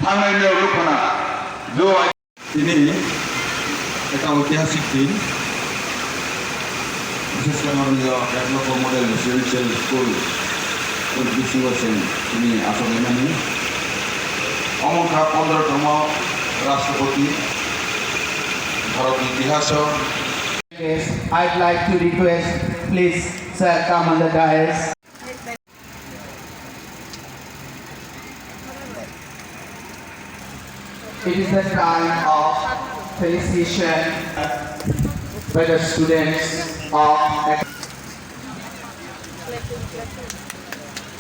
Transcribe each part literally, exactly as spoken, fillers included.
Ang nai nai rw khna, jo ai. Tini ekta oitihasik din, bishes khe norok ek loko model residential school, bisingo chwng tini achomani. Omo wngkha pondro tomo Rashtrapati, Bharat itihaso. Yes, I'd like to request, please, sir, come on the dais. It is the time of felicitation by the students of.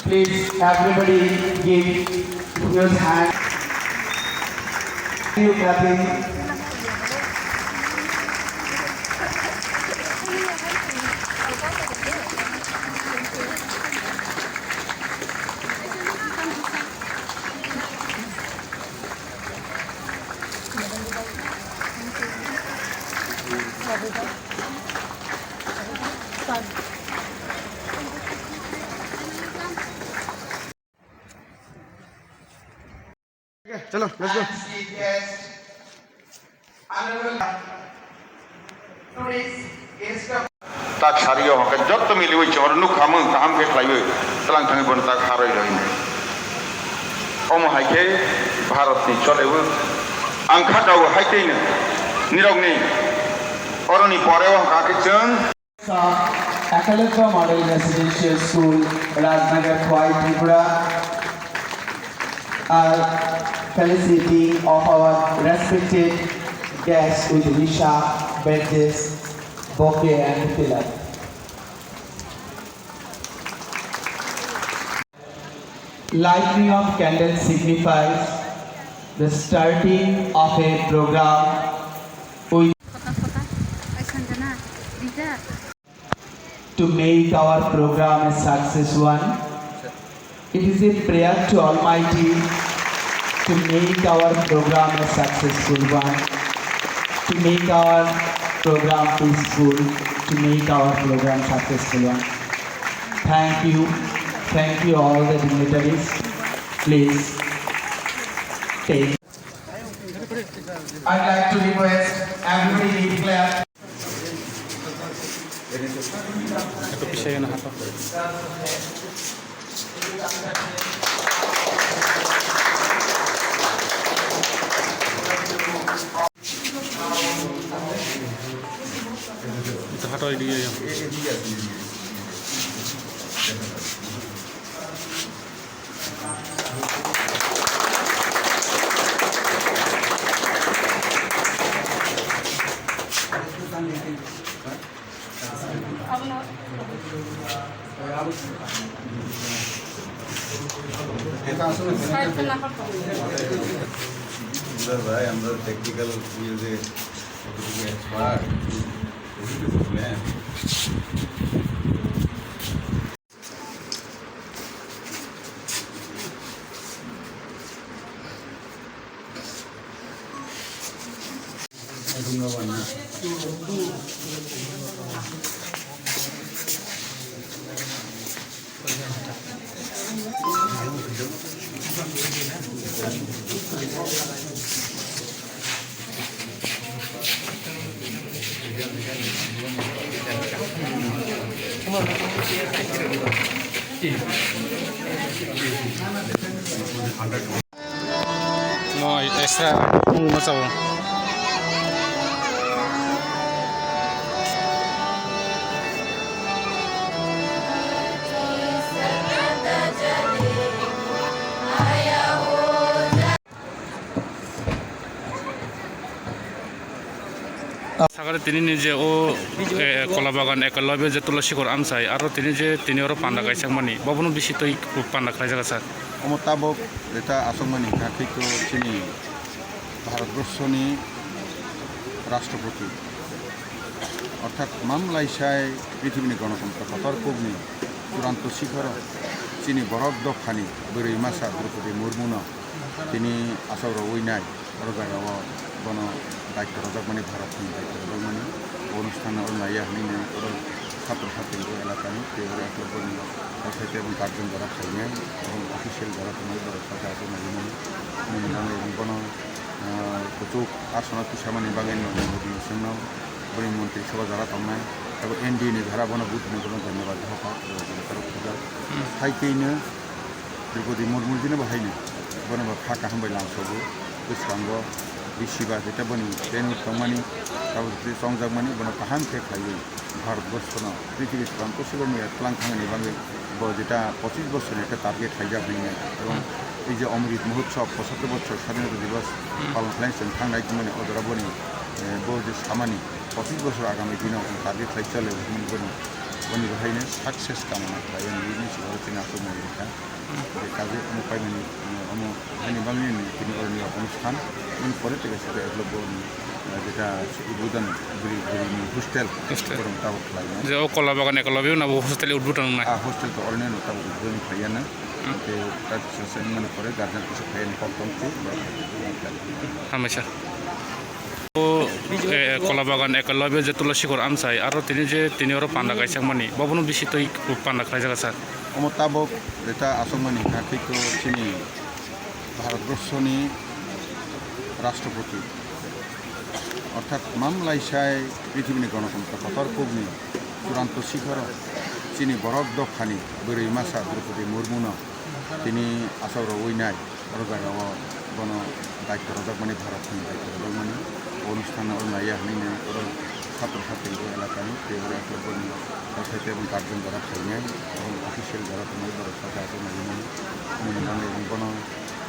Please, everybody give huge hand. You clapping. Okay, chalo, let's go. Tak sari o hwnkhe jotto miliwi chwng oro nukha mung kaham khe khlaiwi twlang thangwi bono tak harwi rw hinwi. Omo hai khe Bharat ni chole o ang kha dago hai tei no nirok ni oroni pore o hwnkha khe chwng. Sa Ekalibya Model Residential School, Rajnagar, Khowai, Tripura, are felicitating of our respected guests with Risha, Berdes, Bouquet and Tilak. Lighting of candle signifies the starting of a program with to make our program a success one. It is a prayer to Almighty to make our program a successful one, to make our program peaceful, to make our program successful one. Thank you. Thank you all the dignitaries. Please take. I'd like to request everybody to clap. Hato pisai na hato. Ito hato idiyo yan. সুন্দর ভাই, আমরা টেকনিক্যাল ফিল্ডে expert. No, extra mung masa o. Sakare tini ni je o, eh, Kola Bagan Ekalabya je Tulasikhor amchai, aro tini je tini oro panda kaisa mani, bobono bisi twi panda khlaijak sir. Omo tabok eta aswkmani hwnkha khe to chini Bharatborsoni Rashtrapati, orthat mamlaisai prithibini gonotontro kotor kokni churanto sikhoro chini borok dophani bwrwi masa Droupadi Murmuno tini achuk rwui nai. Oro jaga o bono daityo rwjakmani, Bharat ni daityo rwjakmani, o onusthan o naiya hinwi oro chhatro chhatri o elaka ni tei oro eklogo ni o khe tei guardian jora phainai, oro official jora tongnai, borok kha khe aswk naiwi mani, mani bagwi Kuchuk aswkno tisamani bagwi Narendra Modi bisingno bini montri sabha jora tongnai, abo N D A ni jora bono vote hwnwi bono dhanyabad hoka, jotono khajak. Hmm. Hai twi no Droupadi Murmu jino bo haino bono bo kha kaham bai lamsogo, bwskango bisi ba jeta boni tenure tongmani, abo twi chongjakmani bono kaham khe khlaiwi. Bharatborshono prithibi pranto sibarni twlang thangani bagwi bo jeta pochis bosorni ekta target khlaijak hinwi, ebong ei je Amrit Mahotsav, pochattor bochor Swadhinota Divas palon khlaina chwng thangnai tongmani o jora boni, eh, bo je samani pochis bosor agami dino target khlai chole hwnwi boni, boni bo haino success kamana khlai ani bini siboro chini aswk mani rikha. Hwnkhe kaje omo paimani, eh, omo haini bagwi tini oroni o onusthan. Bini pore tei kaisa khe eklo bo, eh, jeta udbodhan bwrwi, bwrwini hostel. Hostel. Borok tabuk khlainai. Je o Kola Bagan Eklavya no bo hostel udbodhan wngnai. Ah, hostel to oroni no tabuk udbodhan khlaiya na. Hmm. Hwnkhe ta kisa se wngmani pore guardian kisa khlaiya ni kok tong khe. Hambai sir. O, eh, Kola Bagan Eklavya je Tulasikhor Amchai, aro tini je tini oro panda kaisa mani, bobono bisi twi panda khlaijak sir. Omo tabuk jeta aswkmani hwnkha khe to chini Bharatborsoni Rashtrapati, orthat mam laisai prithibini Ganatantro kotor kukni churanto sikharo chini borok dophani bwrwi masa Droupadi Murmuno tini achuk rwui nai. Oro jaga o bono daityo rwjakmani, Bharat ni daityo rwjakmani, o onusthan o naiya hinwi nai oro satro satri o elakani tei oro eklo boni kothai tei boni guardian jora khainai, oro official jora tongnai borok saka aswk naiwi mano. Bini bagwi ang bono,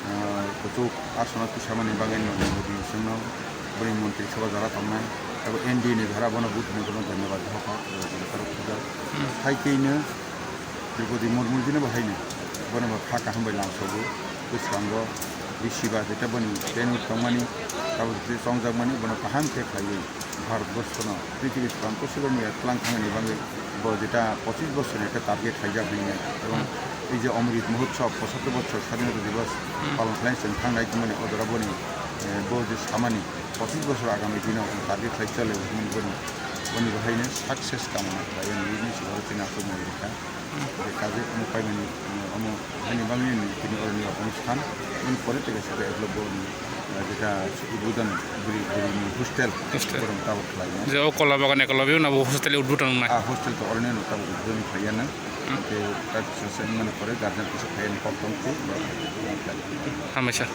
ah, kuchuk aswkno tisamani bagwi Narendra Modi bisingno bini montri sabha jora tongnai, abo N D A ni jora bono vote hwnwi bono dhanyabad hoka, jotono khajak. Hmm. Hai twi no Droupadi Murmu jino bo haino bono bo kha kaham bai lamsogo, bwskango bisi ba jeta boni tenure tongmani, abo twi chongjakmani bono kaham khe khlaiwi Bharatborshono prithibi pranto sibarni twlang thangani bagwi bo jeta pochis bosorni ekta target khlaijak hinwi, ebong ei je Amrit Mahotsav, pochattor bochor Swadhinota Divas palon khlaina chwng thangnai tongmani o jora boni, eh, bo je samani pochis bosor agami dino target khlai chole hwnwi boni, boni bo haino success kamana khlai ani bini siboro chini aswk mani rikha. Hwnkhe kaje omo paimani, omo haini bagwi tini oroni o onusthan. Bini pore tei kaisa khe eklo boni, eh, jeta udbodhan bwrwi, bwrwini hostel. Hostel. Borok tabuk khlainai. Je o Kola Bagan Eklavya no bo hostel udbodhan wngnai. Ah, hostel to oroni no tabuk udbodhan khlaiya na. Hmm. Hwnkhe ta kisa se wngmani pore guardian kisa khlaiya ni kok tong khe borok. Hambai sir.